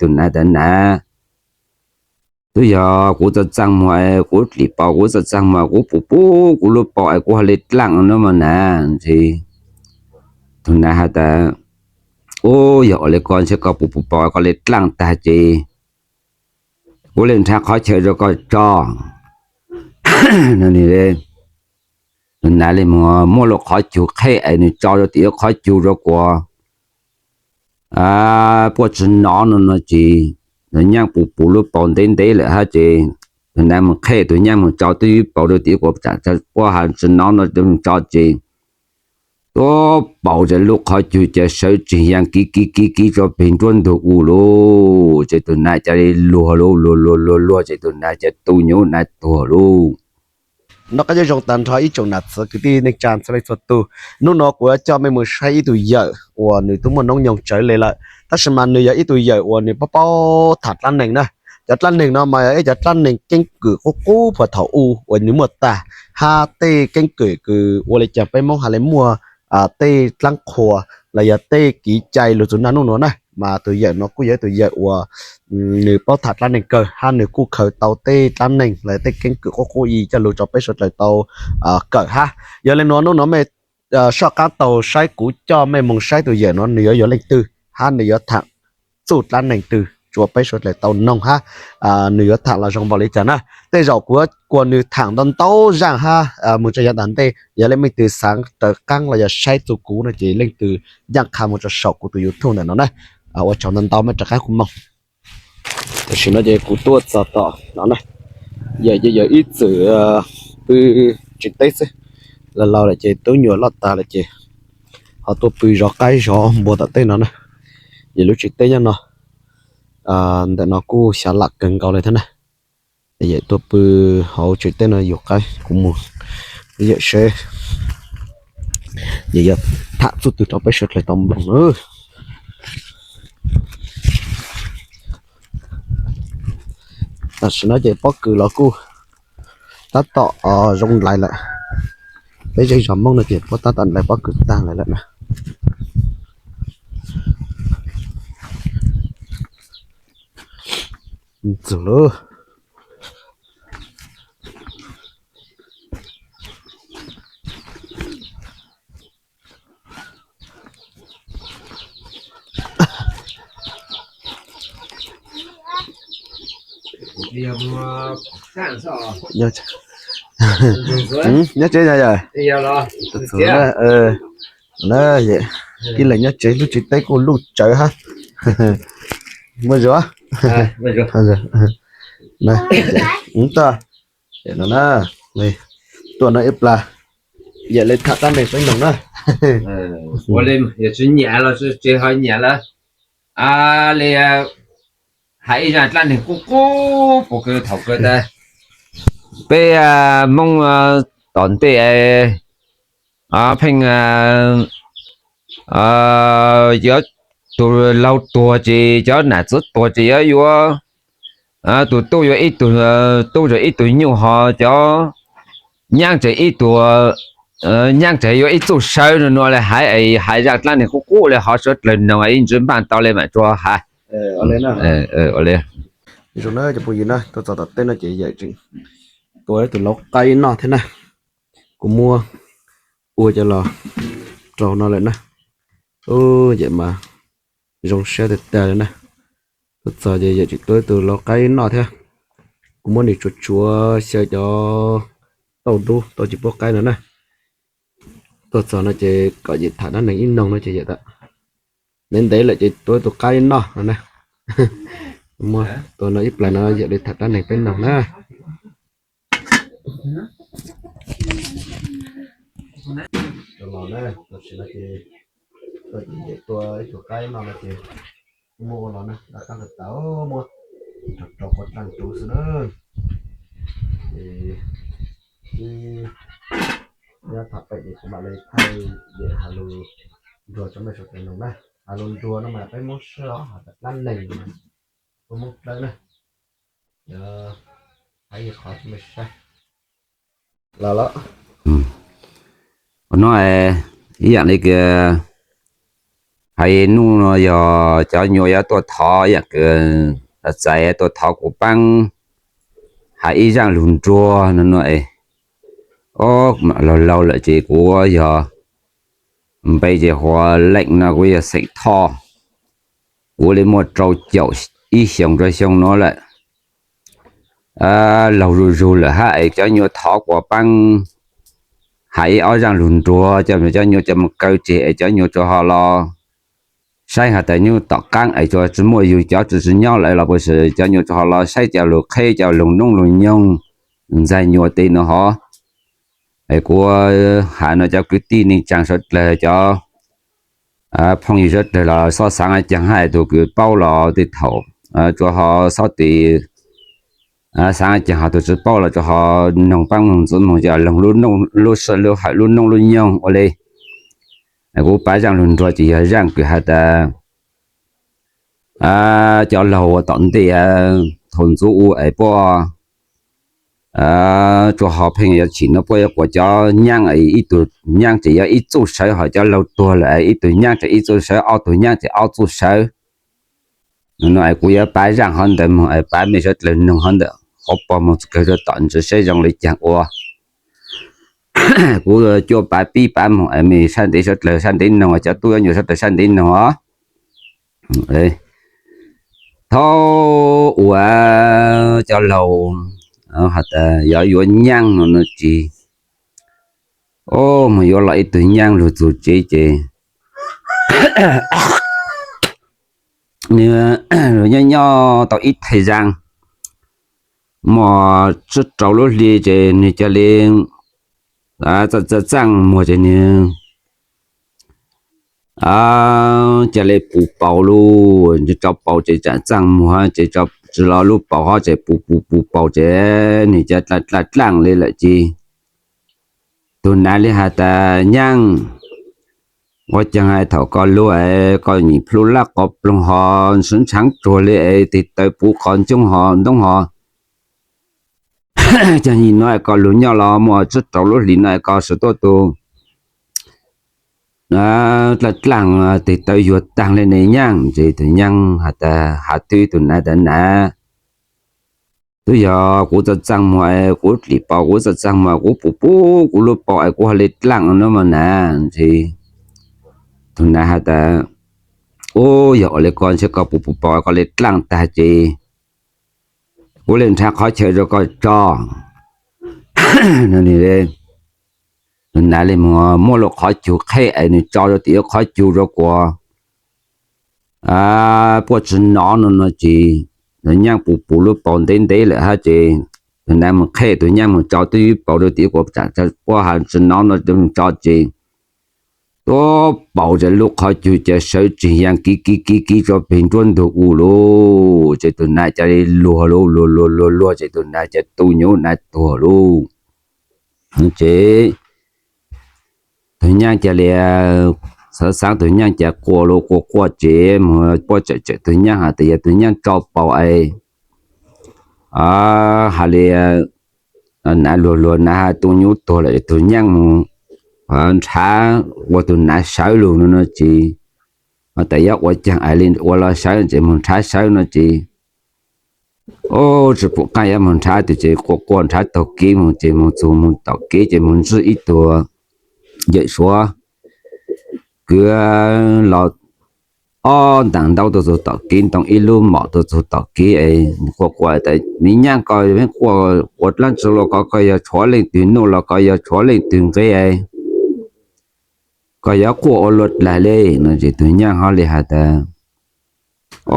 Tus nam tas, Nam, twb yog kuv txaj txaj muag, kuv dlim paus kuv txaj txaj muag, kuv pus pus kuv lub paus es kuv ho li dlaaj no mas nam. Tus nam has tas, Ub, yog ua li koj ntshe koj pus pus paus koj li dlaaj tag ces kuv li nrhav qhov chaw rau koj tso. Tus nam li muab lub qhov cub qheb es nws tso rau tim lub qhov cub rau kuas puab tsi nov no no ces tus nyaab pus pus lub paus ntev ntev lawm hab ces tus nam mus qheb tus nyaab mus tso twb paus rau tim kuas puab has tsi nov no tso ces tuab paus ces lub qhov cub ces sawv tsees yaa kiv kiv kiv kiv tso peg nruab ntug u lauj. Ces tus nam ca li luag lauj, luag luag luag luag ces tus nam ca tu nyuv nam tuag lauj. Nov qab nyob zoo tag nrho ib tsoom nam txiv kwv tij neej tsa txhua leej txhua tug. Hnub no kuv yuav coj mej mus saib ib tug yawm uas nws twb muaj noob nyoog tsawv le lawm, tab sis mas nws yog ib tug yawm uas nws paub paub tham dlaab neeg na. Cov dlaab neeg no mas yog ib cov dlaab neeg keeb kwm qub qub puag thaum u uas nws muaj tag, hab tej keeb kwm kws ua li cas peb Moob has li muaj tej dlaab qhuas los yog tej kev cai lug txug naj nub nuav na, mas tus yawm no kuj yog ib tug yawm uas nws paub tham dlaab neeg kawg hab nws kuj khaws tau tej dlaab neeg los yog tej keeb kwm qub qub i coj lug rau peb suav dlawg tau kawm hab. Yog le nuav hnub no mej soj qaab tau saib kuv coj mej moog saib tus yawm no nws yuav yog leej twg hab nws yuav tham txuj dlaab neeg twg rua peb suav dlawg tau noog hab nws yuav tham los zoo npaum li cas na. Tej zaum kuv yuav kuas nws tham ntau ntau zaaj hab moog tso yav tom ntej, yog leej twg xaav raws qaab los yog saib txug kuv no ces leej twg ncaaj qha moog rua saum kuv tus YouTube ntawm no na. Ua tsaug ntau ntau mej raws qaab kuv moog. Tam sim no ces kuv tuaj txog tom no na, yawm ces yog ib txwm pw tsev teb xwb, laus laus lawm ces tub nyuam loj tag lawm ces ho tuaj pw zov qaib zov npua tom teb no na. Yawm lub tsev teb nyob no, ntawm no kuj xyav lam kawg nkaus le thiab na. Yawm tuaj pw hauv tsev teb no yug qaib, kuv mus yawm seb yawm yuav tham txuj twg rau peb suav dlawg tau mloog na. Tam sim no ces pob kws los kuj tab tom zoo nrhiav lawm. Peb zej zog Moob no ces puab tab tom nrhiav pob kws taag lawm lawm na. Txug lauj. Nyob tsev no yawm? Txug na, ib leeg nyob tsev, lub tsev teb kuj luj tsawv hab. Muaj zuag. Tuaj no ib plag, yawm le tham dlaab neeg peb noog na. Ua li yog tsi nyam los tsi ho nyam lawm, li hais ib zaj dlaab neeg qub qub puag kws thaum kawg tas, peb Moob tom ntej pheej yuav tus laug tuag ces cov nam txiv tuag ces yuav yuav tus tub yuav ib tug tub, ib tug nyuj, ho cov nyaab tseem ib tug nyaab tseem yuav ib txuj sawb no nua le hais, hais zaj dlaab neeg qub qub le ho suav dlawg noog ib ntsis npaaj tau le maam tsuas hais. Zoo na cov phooj ywg na, tuaj txog tom teb no ces yawm tseem tua ib tug lauv qaib noj thiab na. Kuv muab ua cov los rau no lawm na. Yawm mas zoo sab tag tag le na. Tuaj txog ces yawm tseem tua ib tug lauv qaib noj thiab. Kuv muab nws tsuav tsuav xyaw cov tauj dub tau tsis pub qaib no na. Tuaj txog no ces kom yawm tham dlaab neeg ib noog no ces yawm tas ntev ntev lawm ces tua ib tug qaib noj no na. Muab tua no ib plag no yawm le tham dlaab neeg peb noog na. Tua ib tug qaib no no ces muab ua los na, dab qab tawv tawv muab rau rau qhov tsaaj tsuv xwb na. Ces ib nyob tham pem ces kuv mam li thaij yawm has lus nruag rau mej suav dlawg noog na. Has lus nruag no mas peb Moob Sab has tas dlaab neeg, peb Moob Dlawb na. Hais ib qhov rau mej saib. Los los. Ua no ib yaam li kws Phais nuj no yog cov nyuam yuav tuaj thov, yam kws txais tuaj thov kuv paab has ib zaaj lug nruag no no es. Ob, laug laug lawm ces kuv yog npe ces hu ua Leej no, kuv yog xeem Thoj. Kuv li muaj rau caum ib xyoos rau xyoo nuav lawm. Laug zug zug lawm hab es cov nyuam thov kuas paab has ib ob zaaj lug nruag coj cov nyuam coj moog kaw tseg es cov nyuam tsuas ho los saib has tas nyuj tom qaab es tsuas tsi muaj yug cov tsi tsi nyob lawm los puas tsi, cov nyuam tsuas ho los saib cov lug qheb cov lug noob lug nyoog ntxag nyuas tej no hov. Es kuv has no cov kwv tij neej tsaa suav dlawg, cov phooj ywg suav dlawg los xob xaav caag hab es tug kws paub los tej thaum tsuas ho xob tes xaav caag, ho tug tsi paub los tsuas ho noog paab moog ntxiv moog coj lug lub hawm lub noob lub nyoog ua le. Kuv pav zaaj lug nruag ces yog zaaj kws has tas cov laug ua tom ntej thaum ntxuv u es puab tsuas ho pheej yuav tshim no puab yuav quas cov nyaab, ib tug nyaab ces yuav ib txuj sawv, ho cov laug tuag lawm ib tug nyaab ces ib txuj sawv, ob tug nyaab ces ob txuj sawv. No es kuv yuav pav zaaj hov ntawd moog es pav mej suav dlawg noog hov ntawm qhov pog moog txug kawg rua tom ntsis saib zoo le caag ua. Kuv cuab pav pib pav moog es mej sab ntev suav dlawg sab ntev noog, cov tub cov nyuam suav dlawg sab ntev noog os. Thaum uas cov laug has tas yuav yuav nyaab no no ces, o, moog yuav los ib tug nyaab lug txug tsev ces nws nyob nyob tau ib thaij zaaj, muaj tsib rau lub hli ces nws ca le txaaj muag ces nws ca le pus paus lug, nws tso paus ces tsaam txaaj muag ces tsi los lub paus hov ces pus pus pus paus ces nws ca dlaaj dlaaj dlaaj le lawm ces tug nav le has tas, Nyaab, ua caag es thaum koj lug es koj nyim plhu lab qov ploog ho ntshaav ntshaav tsuag le es tes taw puv qhov ncoob ho ntoob ho, caag nyim no es koj lug nyob los muaj tsib rau lub hlis no es koj tsi tuab tug dlaaj dlaaj tes taw yuag taag le ne Nyaab? Ces tug Nyaab has tas, has twb tug nav tas, Nav, twb yog kuv txaaj txaaj muag, kuv dlim paus kuv txaaj txaaj muag, kuv pus pus kuv lub paus es kuv ho le dlaaj no mas nav. Ces tug nav has tas, U, yog ua le ko ntshe koj pus pus paus koj le dlaaj tag ces kuv le nrhav qhov chaw rua koj tso. Tug nav le muab lub qhov cub qheb es nws tso rua tim lub qhov cub rua kuas puab tsi nov no no ces tug nyaab pus pus lub paus ntev ntev lawm hab ces tug nav moog qheb tug nyaab moog tso tub yub paus rua tim kuas tsaam puab has tsi nov no tso ces tuab paus ces lub qhov cub ca sawv tsees yaa kiv kiv kiv kiv rua peg nruab ntug u lug ces tug nav ca le luag luag luag luag ces tug nav ca tu nyuj nav tuag lug. Ces tug nyaab ca le xaav xaav tug nyaab ca quaj lug quaj quaj ces moog puab tsawm tsawm tug nyaab has tas yog tug nyaab tso paus es has le nav luag luag nav has tu nyuj tuag lawm, tug nyaab moog nrhav ua tug nav sawv lug no no ces has tas yog ua caag es le ua los sawv ces moog nrhav sawv no ces tsi pum qaab yuav moog nrhav twg ces quaj quaj nrhav taug kev moog ces moog txug moog tom kev ces moog ntsib ib tug yawm suav kwv los ob ntaag ntaub tuaj txug tom kev, ntoo ib lub mom tuaj txug tom kev es quaj quaj tas, Me nyaab, koj quaj ua dlaab tsi los koj, koj yog tshuav leej twg nuj los koj yog tshuav leej twg nqe es koj yuav quaj ua luaj dlaag le no ces tug nyaab hov le has tas,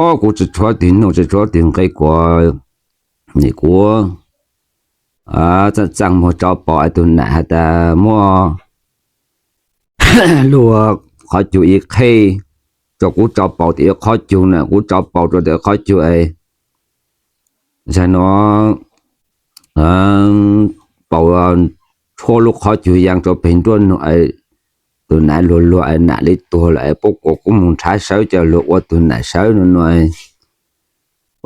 O, kuv tsi tshuav twg nuj tsi tshuav twg nqe kuas nim kuv txaaj txaaj muag tso paus es tug nam has tas muab lub qhov cub ib qheb rua kuv tso paus tim qhov cub na, kuv tso paus rua tim qhov cub es zag nuav paus tshuab lub qhov cub yaa rua peg nruab nug es tug nam luag luag es nam le tuag lawm es puab kuas kuv moog nrhav sawv ca luag ua tug nam sawv no no.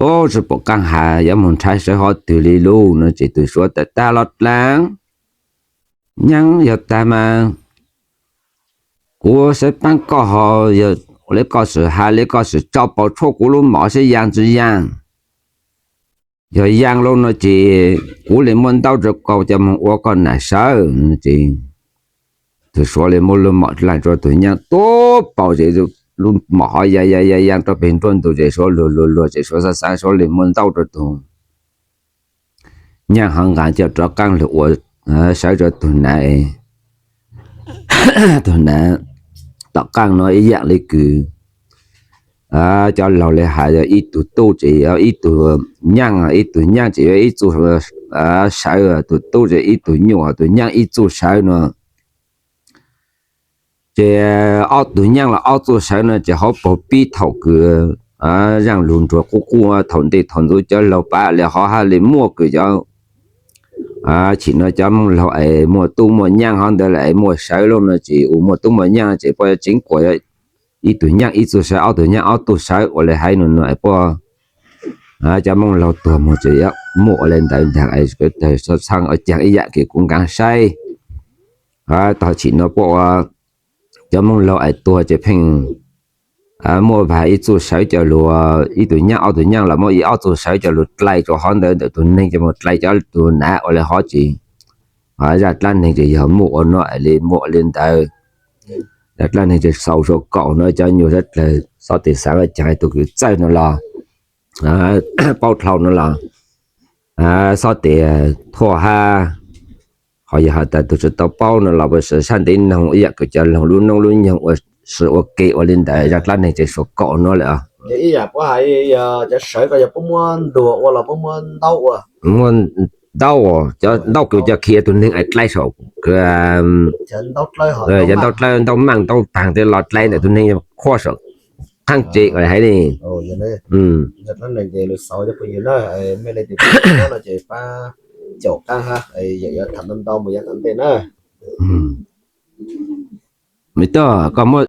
O, tsi pum qaab has yuav moog nrhav sawv hov twg le lug no ces tug suav tas, Tag los dlaag, nyaab, yog tag mas kuv saib paab koj ho yog Ua li koj sim hais li koj sim tso pauv tshuaj kuv lub mom seb yaa tsi yaa. Yog yaa lawm no ces kuv li muaj ntaub rau koj coj moog ua koj nam sawv no ces tug Suav li muab lub mom dlaim rua tug nyaab tuab pauv ces lub mom hov yaa yaa yaa rua peg nruab ntug ces Suav luag luag luag ces Suav xaav xaav Suav li muaj ntaub rua tug nyaab hov nqaa coj rov qaab lug ua sawv rua tug nam. Tug nam tom qaab no ib yaam li kws cov laug li has yog ib tug tub ces yog ib tug nyaab, ib tug nyaab ces yog ib txuj sawv, tug tub ces ib tug nyuj, tug nyaab ib txuj sawv no. Ces ob tug nyaab los ob txuj sawv no ces hauv paug pib thaum kws zaaj lug nruag qub qub thaum ntej thaum ntxuv cov laug pav li hov hab li muaj kws cov chim no cov Moob laug es muaj tub muaj nyaab hov ntawd lawm es muaj sawv lawm no ces ua muaj tub muaj nyaab ces puab tseev kuas ib tug nyaab ib txuj sawv, ob tug nyaab ob txuj sawv ua li haiv no no es puab cov Moob laug tuag moog ces muaj ua li ntawd ntaag es txhaj txhaj ua caag ib yaam kws kuv nkaag saib. Thaum chim no puab ua cov Moob laug es tuag ces pheej muaj vaag ib txuj sawv coj lug, ib tug nyaab ob tug nyaab los muab ib ob txuj sawv coj lug dlai rua hov ntawd ntawm tug neeg ces moog dlai cov tug nam ua li hov ces zaj dlaab neeg ces yog muaj ua no es li muaj ua li ntawd. Zaj dlaab neeg ces xaus suav kaum no cov nyuas sawv dlawg xob tes xaav caag tug kws txawj no los paub dlhau no los xob tes thuaj hab. Ho yog has tas tug tsi tau paub no los sawv sab ntev noog ib yaam kws cov laug lub noob lub nyoog ua si ua ke ua li ntawd zaj dlaab neeg ces suav kaum no lawm. Ib yaam puab has, cov sawv ko yog puab muab ntuag ua los puab muab ntaub ua? Muab ntaub, cov ntaub kws coj khi tug neeg es dlai saum, cov ntaub dlawb, ntaub maaj ntaub taag tej los dlai ntawm tug neeg qhuaj saum qaab tsev haiv li. Mej tuaj koj muab